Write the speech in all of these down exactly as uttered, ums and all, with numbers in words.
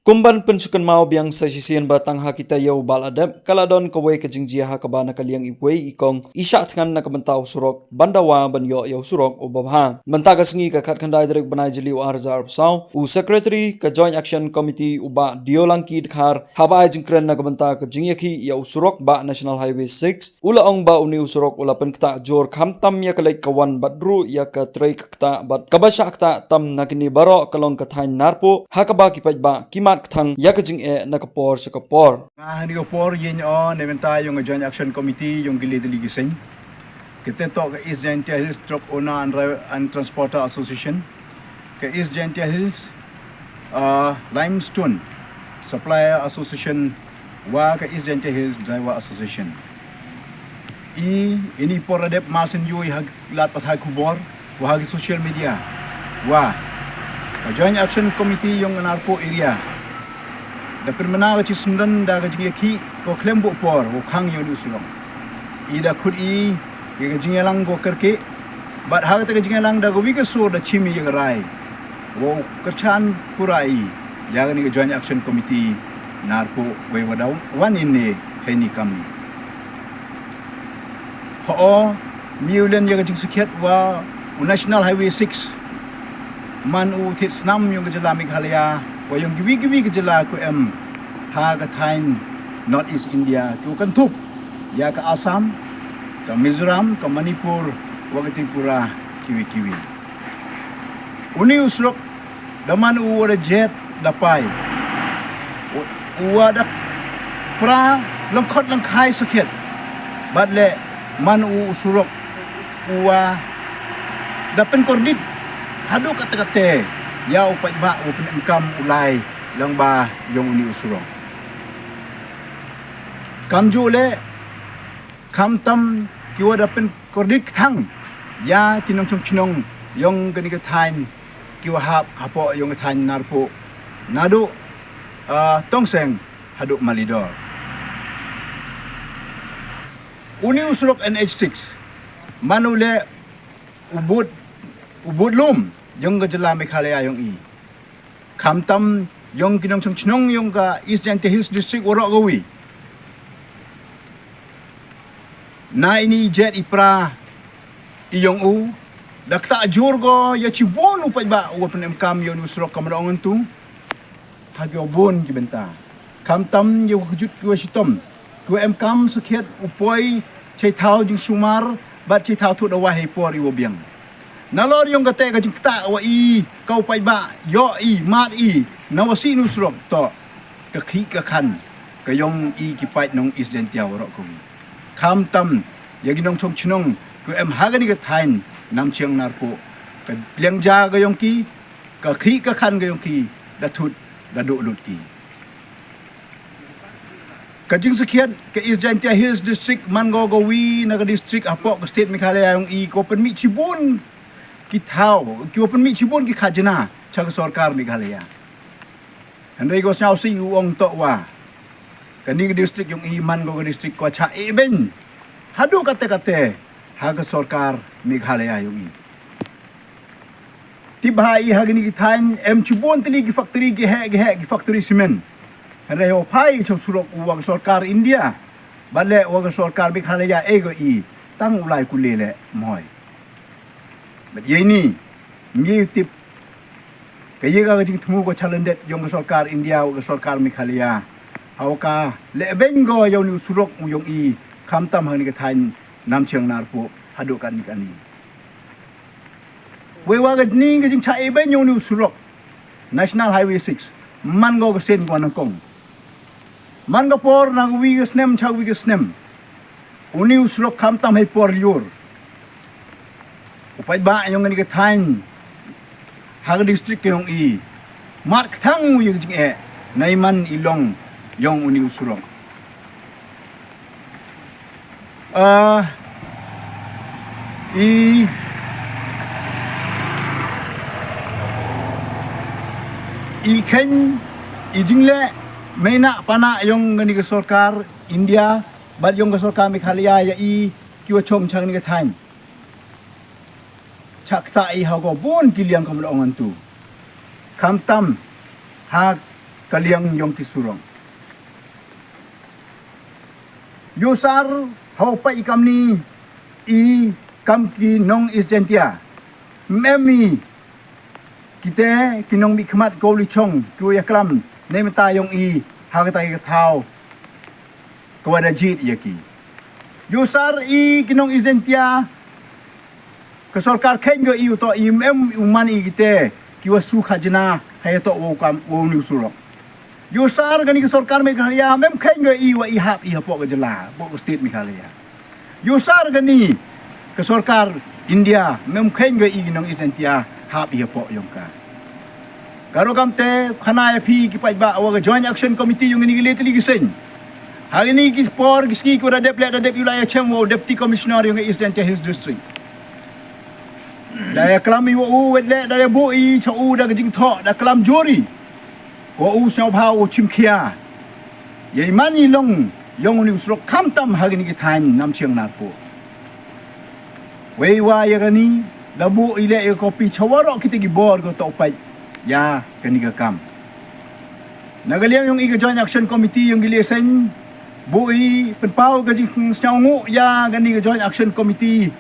Kumban pynsngewkynmaw biang sa shisien ba tang ha ki taïew ba la dep ka la don kawei ka jingjia ha kaba na ka liang iwei i kong i shah thngan na ka bynta u surok ban dawa ban ïoh ïa u surok uba bha. Mynta ka sngi ka khatkhyndai tarik bnai Jylliew arhajar arphew saw, u Secretary ka Joint Action Committee u Bah Deolangki Dkhar haba ai jingkren na ka bynta ka jingïakhih ïa u surok Bah National Highway six, u la ong ba une u surok u la pynktah jur khamtam ïa ka leit ka wan bad ruh ïa ka trei ka ktah bad kaba shah ktah tam na kine baroh ka long ka thaiñ Narpuh ha kaba ki paidbah ki mad kthang ïa ka jingeh na ka por sha ka por. Nga ha kane ka por ïeng o na ka bynta jong ka Joint Action Committee jong ki lei tylli ki seng. Kata toh ka East Jaintia Hills Truck Owner and Dri-, and Transporter Association, ka East Jaintia Hills, uh, Limestone Supplier Association, wa ka East Jaintia Hills Driver Association. I, ini por la dep mar shen ïohi ha ki lad pathai khubor, wa ha ki social media, wa ka Joint Action Committee jong ka Narpuh area da pynbna ka jingsyndon da ka jingïakhih ko khlem buh por, ko khang ïa une u surok. I da khot i ïa ka jingïalang ko kyrkieh, bad ha kata ka jingïalang da kawi ka sur da chim i ïa ka rai, wow kyrchan pura i ïa kane ka Joint Action Committee Narpuh wei wa da wan ine ha ine i kam. Hooid, mih u len ïa ka jingsakhiat wa u National Highway six man u thied snam jong ka jylla Meghalaya, wa jong kiwi kiwi ki jylla ki em ha ka thaiñ North East India, ki wa kynthup ïa ka Assam, ka Mizoram, ka Manipur, wa ka Tripura, kiwi kiwi. Une u surok da man u wa da jet da pai, u, u wa da pra lyngkhot lyngkhai sakhiat. Bad leh man u u surok u wa da pynkordit haduh katta katta ïa u paidbah u pynemkam u lai lyngba jong une u surok. Kamjooh leh khamtam ki wa da pynkordit kthang ïa ki nongshong shnong jong kane ka thaiñ, ki wa hap hapoh jong ka thaiñ Narpuh, naduh, ah, Tongseng haduh Malidor. Une u surok N H six man u leh u bud, u bud lum jong ka jylla Meghalaya jong i. Khamtam jong ki nongshong shnong jong ka East Jaintia Hills District waroh kawi. Na ine i jet i pra i jong u, da ktah jur ko ïa shibun u paidbah u wa pynemkam ïa une u surok, kam da ong hangtu, ha ki wa bun ki bynta. Khamtam ïa u kjut ki wa shitom, ki wa emkam sakhiat u poi shai thaw jingsumar bad shai thaw thuh dawai ha i por i wa biang. Nalor jong kata ka jingktah wa i ka u paidbah ïoh i mad i na wa sih une u surok, toh ka khih ka khan ka jong i ki paid nong East Jaintia waroh kawi. Khamtam ïa ki nongshong shnong ki wa em ha kane ka thaiñ Namshiang Narpuh, ka liang ja ka jong ki, ka khih ka khan ka jong ki da thut da duh lut ki. Ka jingsakhiat ka East Jaintia Hills District man ko kawi na ka district hapoh ka state Meghalaya jong i, ko pynmih shibun ki thaw, ki wa pynmih shibun ki khajna sha ka sorkar Meghalaya. Hynrei ko sngewsih u ong toh wa kane ka district jong i man ko ka district ko shah ibeiñ haduh katta katta ha ka sorkar Meghalaya jong i. Tip bha i ha kine ki thaiñ em shibun tylli ki factory, ki heh ki heh ki factory cement. Hynrei hooid, phai sha u surok u wa ka sorkar India bad leh u wa ka sorkar Meghalaya, e ko i tang u lai kule leh moi. Bad ïa ini, ngi tip ka ïa ka jingthmu ka challenge jong ka sorkar India wa ka sorkar Meghalaya, ha wa ka leh beiñ ko ïa une u surok u jong i, khamtam ha kane ka thaiñ Namshiang Narpuh haduh kane kane. Wei wa kane ka jingshah ibeiñ ïa une u surok National Highway six man ko ka sien ko nyngkong. Man ka por na kawi ka snem sha kawi ka snem, une u surok khamtam ha i por lyiur. U paidbah jong kane ka thaiñ ha ka district ka jong i mad kthang u ïa ka jingeh na i man i long jong une u surok. Ah, i, i kheiñ, i jingleh meinah panah jong kane ka sorkar India bad jong ka sorkar Meghalaya ïa i ki wa shong sha kane ka thaiñ. Shah ktah i ha ko bun ki liang, kam da ong hangtu. Khamtam ha taliang yong ki surok. Ïohsar ha u paid kamni i kam ki nong East Jaintia. Mem i kite ki nongmihkhmat ko li chong ki wa ïaklam ne mata yong i ha kata ka thaw ka wa da jied ïa ki. Ïohsar i ki nong East Jaintia ka sorkar khein ko i u to i mem u man i kite ki wa su khajna ha ïa to u kam u ni u surok. Ïohsar kani ka sorkar Meghalaya mem khein ko i wa i hap i hapoh ka jylla hapoh ka state Meghalaya. Ïohsar kani ka sorkar India mem khein ko i nong East Jaintia hap i hapoh yong ka. Karo kamte khana ïa phi ki paidbah wa ka Joint Action Committee yong ini ki le tili ki seng. Ha ini ki por ki ski ko da dep le da dep yu la ïa chem wa Deputy Commissioner yong East Jaintia Hills District. Da ïa klam i wa u wet le da ïa bu i cha u da ka jingthoh da klam juri. Wa u sñiawbha u chimkhia ïa i man i long yong u ni u surok khamtam ha kini ki thaiñ Namchiang Narpuh. Wei wa ïa kani da bu i le ïa kopi cha waroh kite ki bor ko to u paid ïa kani ka kam. Na ka liang yong i ka Joint Action Committee yong ki le seng bu i pynpaw ka jingsñiawnguh ïa kani ka Joint Action Committee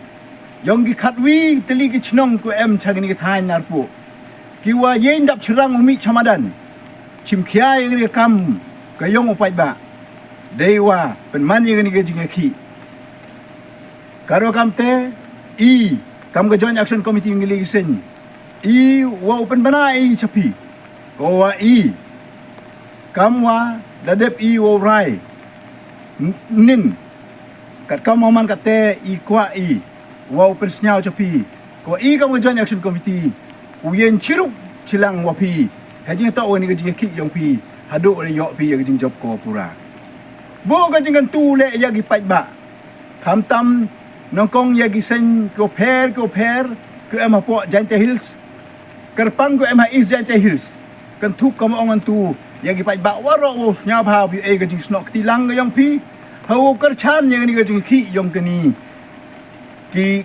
yong ki khatwi tili ki chnong ko em cha kini ki thaiñ Narpuh. Ki wa ïeng dap chyrang u mih chamadan chimkhia ïa kani ka kam ka yong u paidbah. Dei wa pynman ïa kani ka jingïakhih. Karo kamte i kam ka Joint Action Committee ngi li seng i wa u pynbna i cha phi. Ko wa i kam wa da dep i wa u rai nin kat kam wa man kate i kwah i wa u pynsñiaw cha phi. Ko i kam ka Joint Action Committee u ïeng chirup chilang wa phi ha jingtoh wa ni ka jingïakhih yong phi haduh la ïoh phi ïa ka jingjop ko pura. Bu ka jingkyntu le ïa ki paidbah khamtam nongkong ïa ki seng ko pher ko pher ko em hapoh Jaintia Hills. Kyrpang ko em ha East Jaintia Hills. Kynthup kam ong antu ïa ki paidbah waroh wa u sñiawbha phi ei ka jingsnoh kti lang ka yong phi ha u kyrchan ïa kani ka jingkhih yong kani ki